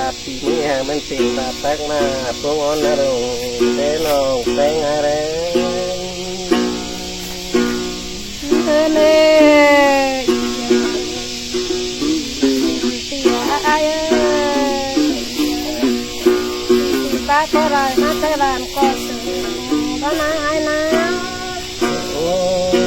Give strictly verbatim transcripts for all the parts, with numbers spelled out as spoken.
ꞌPi ꞌmí ha ꞌmắn pên báp tắc ꞌmá, ꞌpứng ón ꞌna ꞌlống, té ꞌnọng ꞌpéng ải ꞌlới. ꞌNớ ꞌnớ. ꞌPi ải ꞌới. ꞌPi ꞌpá ꞌcọ lai ꞌmá té ꞌván ꞌcọ sướng, ꞌcọ ꞌna ải ꞌna. Ôi,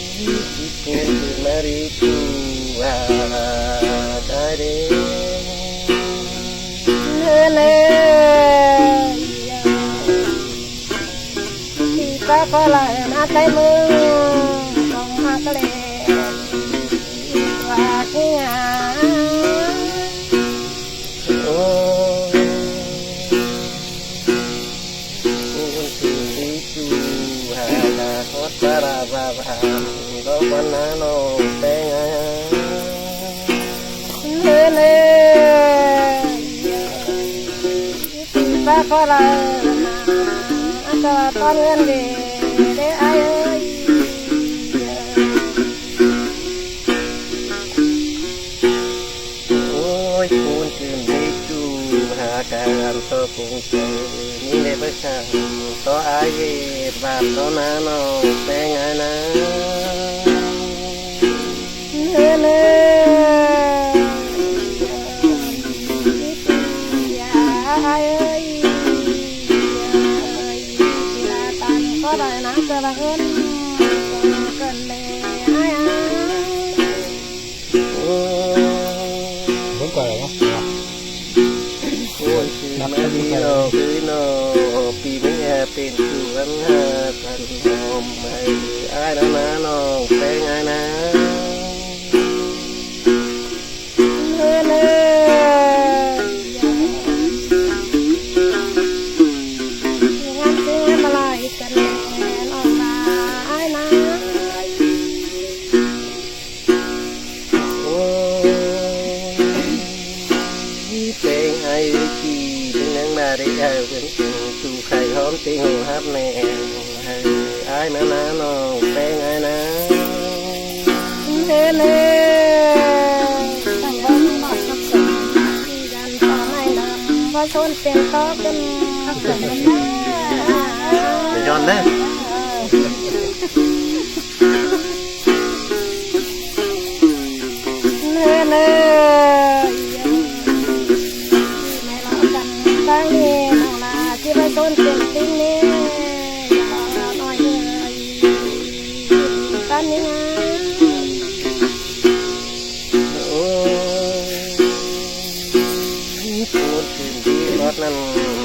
ꞌpi ꞌcốn ꞌcứn ꞌmá đi ꞌchu ha ải ꞌlới. ꞌNớ ꞌnớ. ꞌPi ꞌpá ꞌcọ lai ꞌmá té ꞌmướng, ꞌcọ ꞌmá ꞌcọ lé, ꞌva ꞌcứ ngá. Ôi, ꞌcốn ꞌcứn đi ꞌchu ha ꞌcọ hót ꞌpá ꞌva ꞌva ꞌva, ꞌcọ ꞌva ꞌna ꞌnọng ꞌpéng ải. ꞌNớ ꞌnớ. ꞌPi ꞌpá ꞌcọ lai ꞌmá, ꞌcọ ꞌtọn ꞌngớn đi, đé ải ꞌới. Ôi, ꞌcốn ꞌcứn đi ꞌchu ha ꞌcọ ăn ꞌtọ cuông chaư, ꞌmí đé báu săng, ꞌtọ ải ꞌvét báp ꞌtọ ꞌna ꞌnọng ꞌpéng ải ꞌna. ꞌNớ ꞌnớ. ꞌPi ꞌpá ải ꞌới. ꞌPi ꞌpá ꞌcọ lai ꞌmá ꞌcọ ꞌva ꞌngớn, ꞌcọ ꞌngớn đé ải ꞌới. Ôi. Bốn ꞌcọ lai ꞌnớ. Ôi, ꞌnặp ꞌnặp ꞌnặp đi ꞌnọng, ꞌnọng. Ới ꞌnọng, ꞌpi ꞌmí ha pên ꞌchu ăn ha, ăn hom hảư ải ꞌna ꞌna ꞌnọng ꞌpéng ải ꞌna. ꞌNớ ꞌnớ. ꞌNgắm ꞌchí ꞌmá lai ꞌcắn ꞌnọng ꞌmá ải ꞌna. Ôi, ꞌpéng ải ꞌới, ꞌpi ꞌmí ꞌnhắng ꞌmá đé ải ꞌván, ꞌchu khay hóm ꞌtếng hô háp ꞌnẹ, hảư ải ꞌna ꞌna ꞌnọng ꞌpéng ải ꞌna. ꞌNớ ꞌnớ. Tẳng ꞌva ꞌnọng ꞌnọng ꞌcắn, ꞌpi ꞌcắn ꞌtọ ꞌnị ꞌnọng, ꞌva ꞌsốn pên ꞌtọ ꞌcắn. Để nhòn đấy. ꞌNớ ꞌnớ. ꞌNé ꞌnọng ꞌcắn ꞌtáng ꞌnị ꞌnọng ꞌla ꞌchí ꞌva ꞌsốn pên ꞌtếng ꞌnị. ꞌNọi ꞌnị ꞌtáng ꞌnị ꞌna. Ôi, ꞌcốn ꞌcứn đi ꞌlọt ꞌnặn,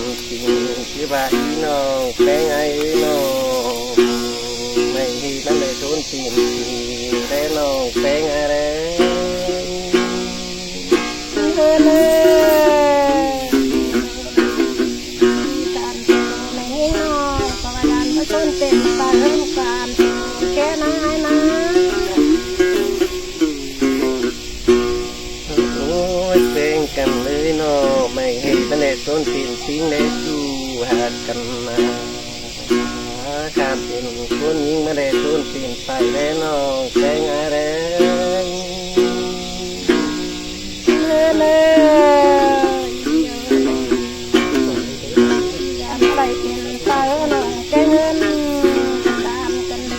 ꞌchí ꞌchí ꞌva ꞌí ꞌnọng ꞌpéng ải ꞌới ꞌnọng. ꞌMạy ꞌhị ꞌnặn đảy ꞌsốn pên ꞌpi đé ꞌnọng ꞌpéng ải đé. ꞌNớ ꞌnớ. ꞌCắn ꞌmạy ꞌnọng ꞌcọ ꞌva ꞌcắn ꞌva ꞌsốn pên ꞌpi ꞌcắn ꞌkẹ ꞌna ải ꞌna. Ôi, ꞌpéng căn ꞌlới ꞌnọng, ꞌmạy ꞌhị ꞌmá đảy ꞌsốn pên ꞌtếng đé ꞌchu hảư căn ꞌna. Căn pên ꞌcốn ꞌnhính ꞌmá đảy ꞌsốn pên ꞌpi đé ꞌnọng ꞌpéng ải đé. ꞌNớ ꞌnớ. ꞌCắn ꞌva đảy pên ꞌpi ꞌnọng ꞌkẹ ꞌngớn, ꞌcắn căn đé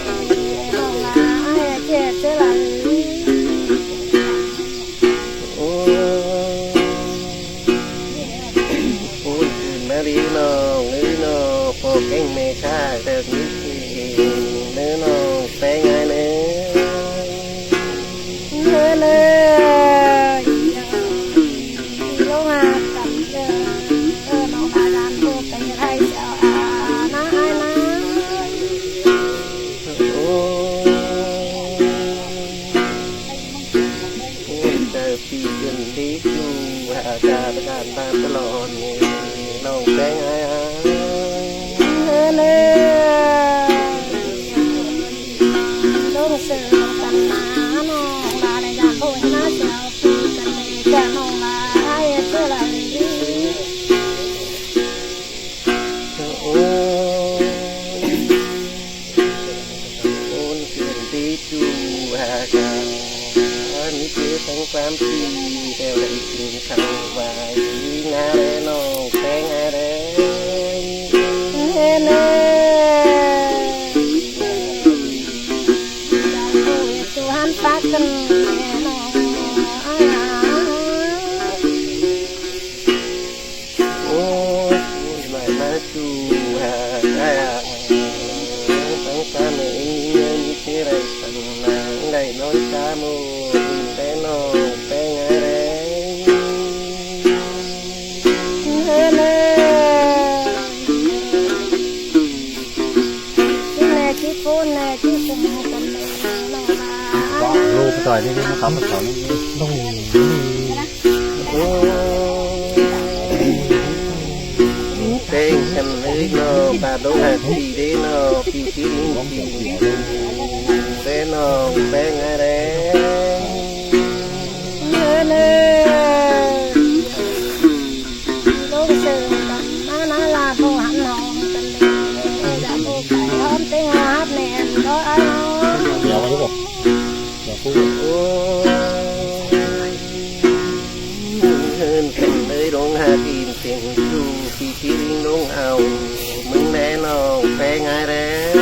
ꞌnọng ꞌla ải ꞌchẹ ꞌchớ lai. Ôi, ôi, ꞌcứn ꞌmá đi ꞌnọng, ới ꞌnọng, ꞌpo ꞌkeng ꞌme cá đaư ꞌmí ꞌpi, ꞌnớ ꞌnọng ꞌpéng ải ꞌnớ. ꞌNớ ꞌnớ. ꞌLống ha căn ꞌnớ, ꞌnọng ꞌva ꞌcắn ꞌpo ꞌkeng ải ꞌchọ ꞌna ải ꞌna. Ôi. Ôi, ꞌchớ ꞌpi ꞌcứn đi ꞌchu ha ꞌcọ ꞌcắn ꞌtan ꞌtọ ꞌlọn ꞌnị ꞌnọng ꞌpéng ải ꞌnớ. ꞌLống sư căn ꞌna ꞌnọng ꞌva đảy dản ꞌpo ꞌnhá ꞌchớ ꞌpi ꞌcắn đi ꞌchớ ꞌnọng ꞌva ải ꞌchớ lai. Ôi. ꞌCốn ꞌcứn đi ꞌchu ha ꞌcọ ꞌmí ꞌchớ ꞌtếng ꞌquám ꞌpi ꞌtẹo đảy kin khảu ꞌvạy ꞌná đé ꞌnọng ꞌpéng ải đé. ꞌNé ꞌnớ. ꞌChu hăn pák căn ꞌnọng. Ôi, ôi, mai má ꞌchu hả, ai à. Tắng ta mẹ inh nhớ như thế này, thằng làng đảy nói ta mô, inh té no, té ngái đấy. Nè, nè. Chứ nè, chứ phone nè, chứ cùng một tuần này, nó là Lô cái tỏi đi, nó tắm một tỏi đi. Đông. Têng khăn ới no, ba đô hạt tỉ đế no, tỉ tỉ đính tỉ đế no, têng ai đế. Nè, nè. Đông sơ, má ná là bố hẳn hò, cần đi, dạ bố phải hóm têng hò hát nè, đó ai hò. Ôi. Ơn khăn ới đông hạt in têng du, tỉ tỉ đính đông ao, mưng đé no, têng ai đế.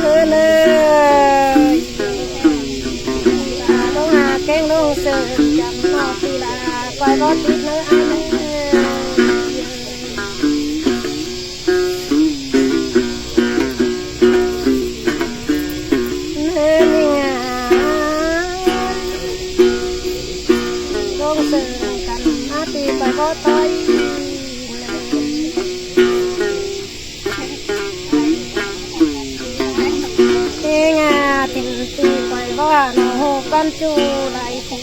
Ơn ơi. Đông hà keng đông sơ, chăm no tỉ là, quay bó tít nơ ai nơ. Nơ ninh à. Đông sơ, chăm no tỉ quay bó tít. Ê nga, thìn tỉ quay bó, nó hô con chu, đảy khu,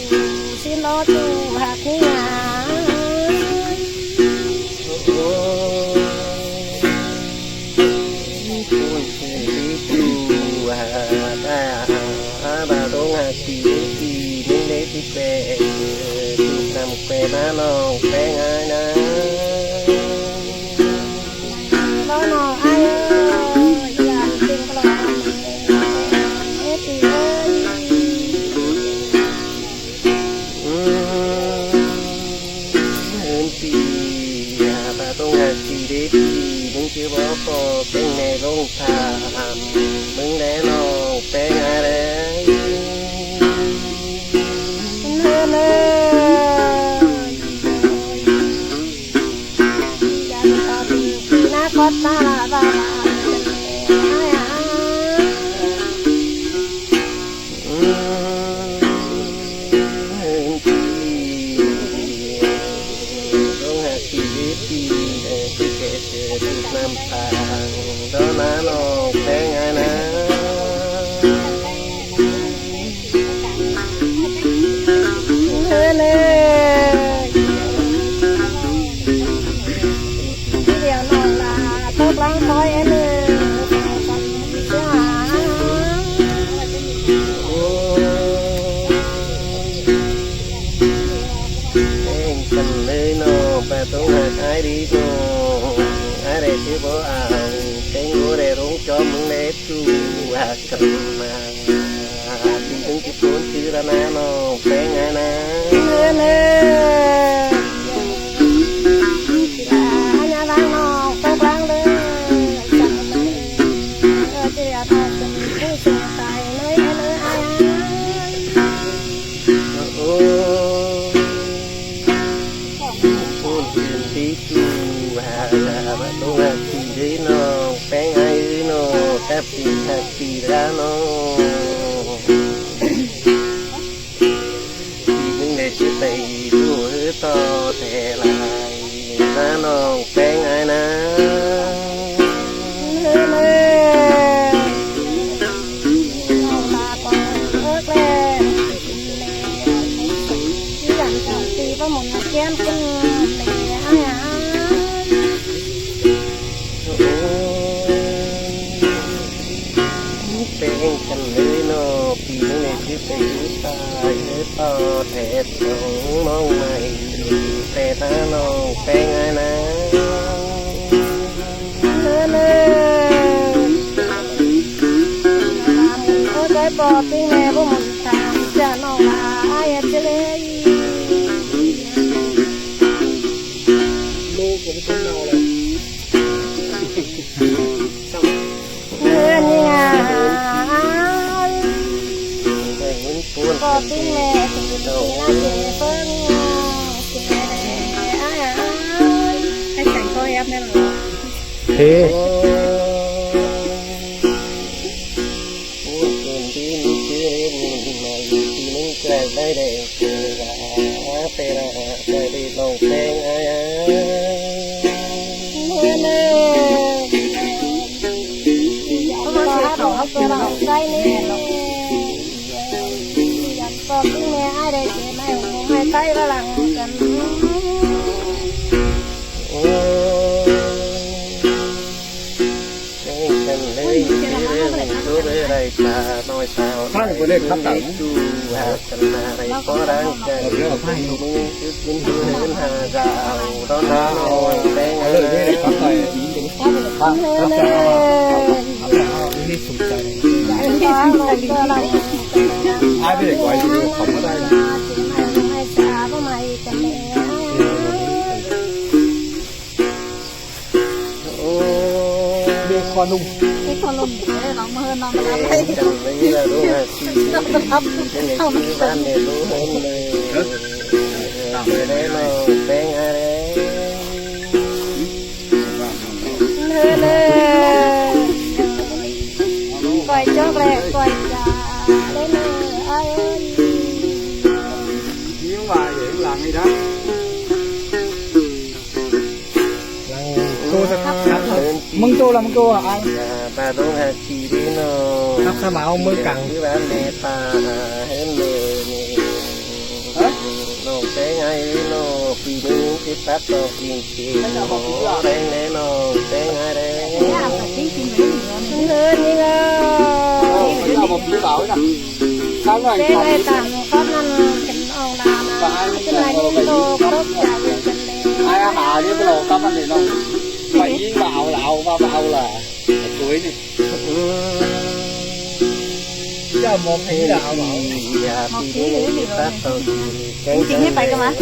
xin nó chu, hạt ní nga. Ôi, xin đi chu, hạt á, hạt á, bà đố ngà tỉ, tỉ, nên để tỉ quẹ, tỉ nằm quẹ ná nó, quẹ ngà ná. Nó nó ai ơi, làm tình có lòng ê tỉ ơi. Ơn tỉ, à, bà tông hạt tỉ đế tỉ, mưng chứ bó có kênh này lông thảm, mưng đé nó, kênh ai đé. Nơ nơ. Têng khăn ới nó, bà tông hạt ai đi nó, ai đảy chứ bố ảo, têng bố đảy rống cho mưng đé chu, hạt Tỉ ưng tỉ phốn chứ ra ná nó, pé ngái ná. Nơ nơ. Tỉ là hả nhà làng nó, tốc làng lơ. Chẳng mà. Ơ, tỉ là nó cũng vui sướng tài, nơi, nơi ai ai. Ơ, ơ. Phôn tiên tí chu hà hà bà tô hà tỉ đế nó, pé ngái nó, tép tỉ hà tỉ đá nó. Tỉ ưng đế chứ tẩy đu hứ to thể lại, ná nó, pé ngái ná. Hứ mơ. Nó là con ước lệ. Chứ dặn chọn tỉ có một hạt chén cũng lệ ai ai. Peng căn lưới nó, pí nè chứ peng lưới ta, lưới to, thẻ sống mong mày, thẻ ta nó, peng ai ná. Nơ nơ. Ơ, cái bò pí nè, bố một thằng, chả nó Ai, ét chứ đấy. Lô của cái con nào là. Người nhà. Có tin mẹ thì tin là dễ vâng. Ai, ai, ai. Cái sảnh coi em em. Thế. Khăn của đây khắp cả. Ai biết gọi gì không có đây. Đi kho lùng. Đi kho lùng. Ê, nó mơ nó mà lắm. Ê, chẳng mấy là đúng là chị. Nó mà lắm. Cái này cứ bán này đúng hơn này. Hả? Cái đấy là bé Nga đấy. Nơ, nơ. Coi chót lẹ, coi chả. Đấy nơ, ai ơi. Nếu mà vậy làm gì đó. Mưng tô là mưng tô à? Ai? Ba đô ha chi đi nô. Khắp sa máu mưng cẳng. Cứ bán nè ta hên lê nê. Hả? Nô té ngay nô phi đi cái tát tô kinh chi. Nô té ngay nô té ngay đấy. Hên đi nô. Ôi, cái nào mà phi bảo nè. Sao lại té ngay tạm khắp năm. Ai hả đi cái lò tắm ăn đi nó. Mày đi bảo là ao mà bảo là. Chuối này. Chả mò phí là ao bảo. Mò phí thì cái gì rồi. Chính chính hết phải cơ mà.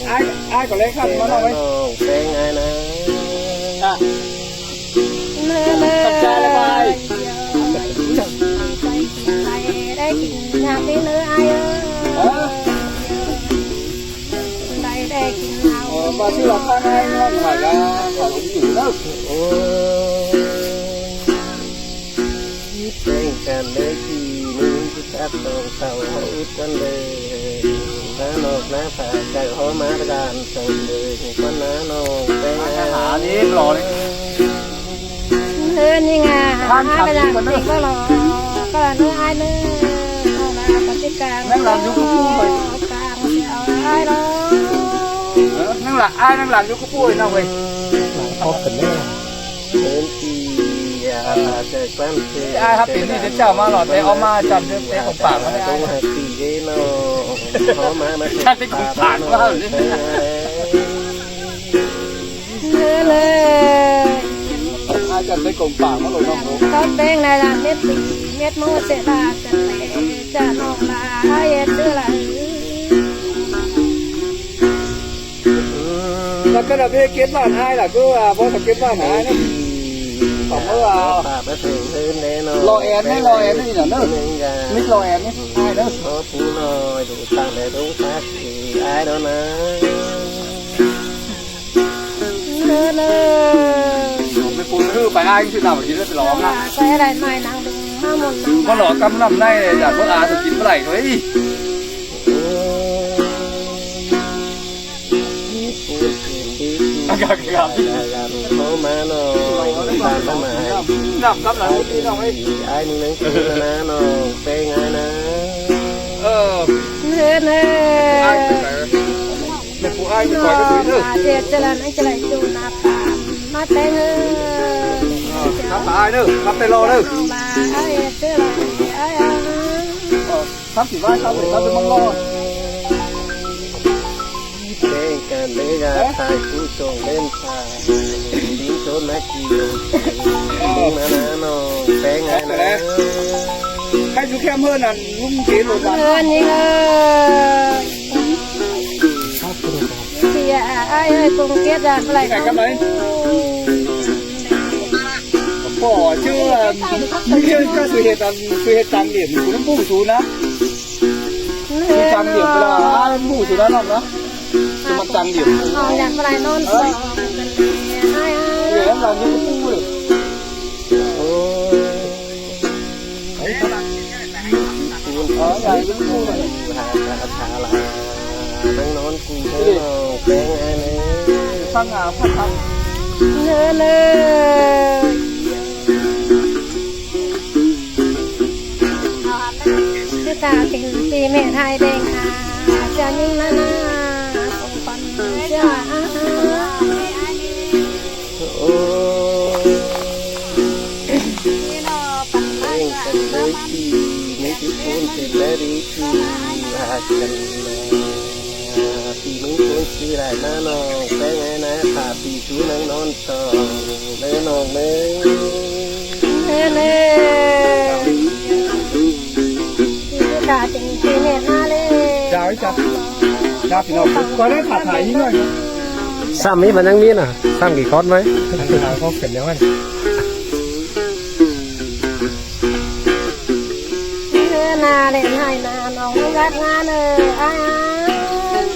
Ai ai có lấy khăn mà nó ấy. Ai nè. Nè, nè. Cặp trai là ai? Đây chính là cái nơi ai ơi. Hả? Đây, đây chính là. Ờ, bà sư là con ai nó không phải là, là ông chủ đâu. Ôi. Bên cạnh đấy thì mình cứ cắt tông tàu hút con lê. Ná nộp ná phá chạy hố má đàn tông lê. Con ná nộp bé. Hả, đi, lò đi. Hên nhưng à, hai bây giờ mình có lò, có là nước ai nữa. Có là có cái càng. Năng làm du lịch vui. Càng thì ở ai đó. Hả? Năng là ai năng làm du lịch vui nào vậy? Có cần đấy. Ai hấp dẫn đi đến chào mà lọt để ông mà chăm thêm cái ông bảo nó ai. Chăm cái ông bảo nó hơn. Lơ lơ. Ai chăm cái ông bảo nó lộn nó. Có tên này là Miết Tị, Miết Mô sẽ là Trần Lệ, Trần Hồng là ai em xưa là. Là cái là biết kết bạn ai là cứ à, bố là kết bạn ai đấy. Tổng cứ à, lo én đấy, lo én đấy nhỉ, nữa. Mít lo én đấy, ai nữa. Ai đó nè. Nơ, nơ. Mấy cô thứ phải ai chứ nào mà chỉ biết lo ngạ. Cái này mai nắng đúng, ha, một nắng. Có lo cắm năm nay, đã có à, tôi chín mươi bảy rồi. Năm cắm là cái gì đâu ấy. Ai nâng cư na nô, pê ngái na. Ờ. Nơ, nơ. Ai cũng phải. Mẹ phụ ai cũng phải cái túi nữa. Mà dệt cho là nó cho là dù là phá. Nó té ngơ. Ờ, khắp là ai nữa, khắp tay lo nữa. Mà ai chứ là ai à. Ờ, khắp chỉ vai, khắp để khắp cho mong lo. Bên cạnh đấy là thái cú trồng lên phá. Tính số nát chi. Ờ. Mà nó, nó, té ngái na. Ai, dú khém ꞌhướn ꞌnặn ꞌlum chế lột ꞌnặn. ꞌHướn ꞌnị ơi. Thì à, ai ơi, cũng kiết ra lại. Cái này cắm đấy. Bỏ chứ, à, chứ có sự hiện, sự hiện trang điểm của nó bù xù ná. Sự trang điểm là ai bù xù đó lắm đó. Sự mặt trang điểm. Ờ, nhạc vào lại non. Ờ. Ai, ai. Để em làm cho nó bù được. Ôi. Ôi, ôi, ôi. Hả, hả, hả, là đang nón cùng thế nào, bé nghe này. Thăng à, phát thăng. Nè, nè. Cái ta tình thì mẹ hai đen à, cho những nó nó không còn chưa à. Ôi. Em cần lấy chị, mấy cái phone thì lấy đi chị, là cần mà. Chị mấy phone chị lại nó nó, cái ngày nay thả chị chú nắng non sò, lấy non lấy. Nè, nè. Chị cứ thả tình chị mẹ hai đen. Chào, chào. Chào, chị nó. Qua đây thả thả ý nói. Sam ý mà nhắn miết à? Sam kì khót mấy? Thả khót cần đéo anh. Nà đen hai nà nòng gắt ngà nơ ai ai.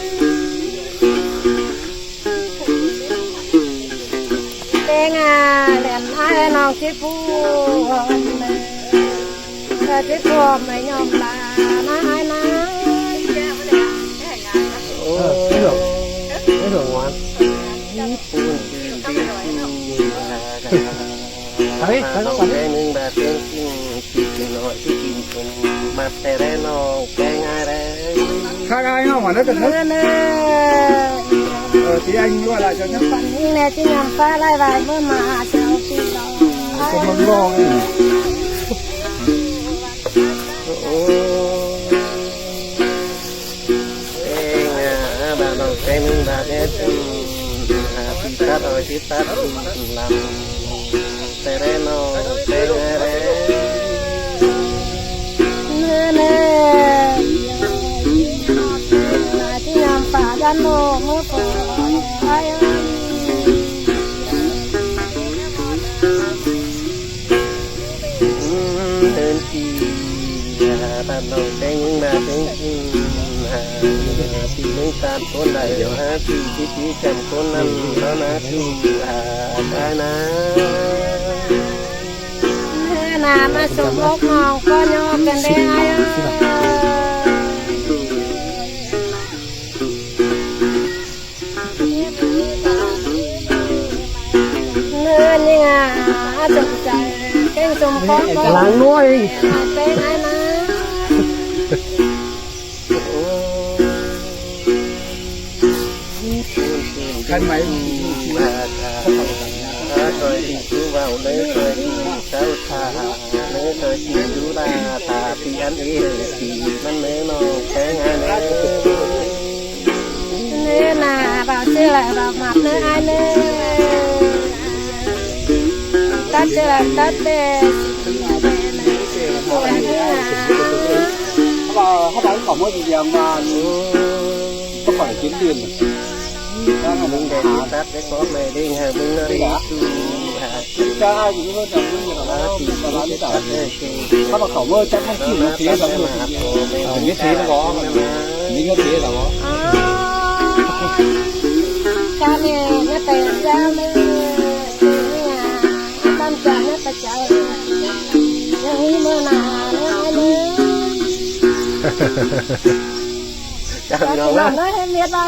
Đen à, đen ai nòng chếp phu. Chếp phu mày nhòm là nà ai nà. Ôi, cái hương, cái hương ngoan. Phun tin tin tin. Thằng ấy, thằng ấy, thằng ấy. Cái nưng bà tiên tin tin tin nói tin tin tin. Mặt tè đen nó, cái ngay đấy. Khác ai không mà nó cần nhất. Ờ, thì anh gọi lại cho nhé. Bạn Nhi này chứ nhầm pha lại vài bữa mà chào chị đó. Không mong lo gì. Ôi. Ê, ngà, bà nó cái nưng bà cái, ừ, à, tí tắt rồi, tí tắt, ừ, làm. Tê rê nó, tê rê rê. Nè, nè. Là chứ nhầm phá đàn nô, mơ phá. Ai, ai. Hơn thì, à, bạn lòng cái những mà cái, ừ, à, thì những ta con đại biểu ha, thì cái tí chăm con năm đó là thì, à, cái na. Nè, nà, mà sống ốc mong có nhau cần đấy ai ơi. Nơ, nhưng à, à, chồng chạy, kênh chồng con, con. Láng nuôi. Cái này mà. Khăn máy. Rồi thì chú vào đấy, rồi thì cháu thả, đấy, rồi thì chú là thả thì ăn ý, thì ăn đấy nó cái ngày đấy. Nè, nà, bảo chứ lại bảo mặt nè, ai nè. Tắt chứ lại tắt đi. Họ bảo, họ bảo khỏi mua gì vàng mà, có phải kiếm tiền. Đang là đừng để tắt cái có mày đi, hai đứa nó đi. Sao ai cũng có chồng cũng như là nó, nó bán cái tỏi này. Sao mà khẩu mơ chắc không chịu nhất thế đâu. Ờ, nhất thế nó có. Nhất thế đâu có. Cha mẹ nó tè ra mơ. Tâm trạng nó tè chào. Nó nghĩ mơ nào nó ai mơ. Chào. Nó thì lòng nó hết miệt rồi.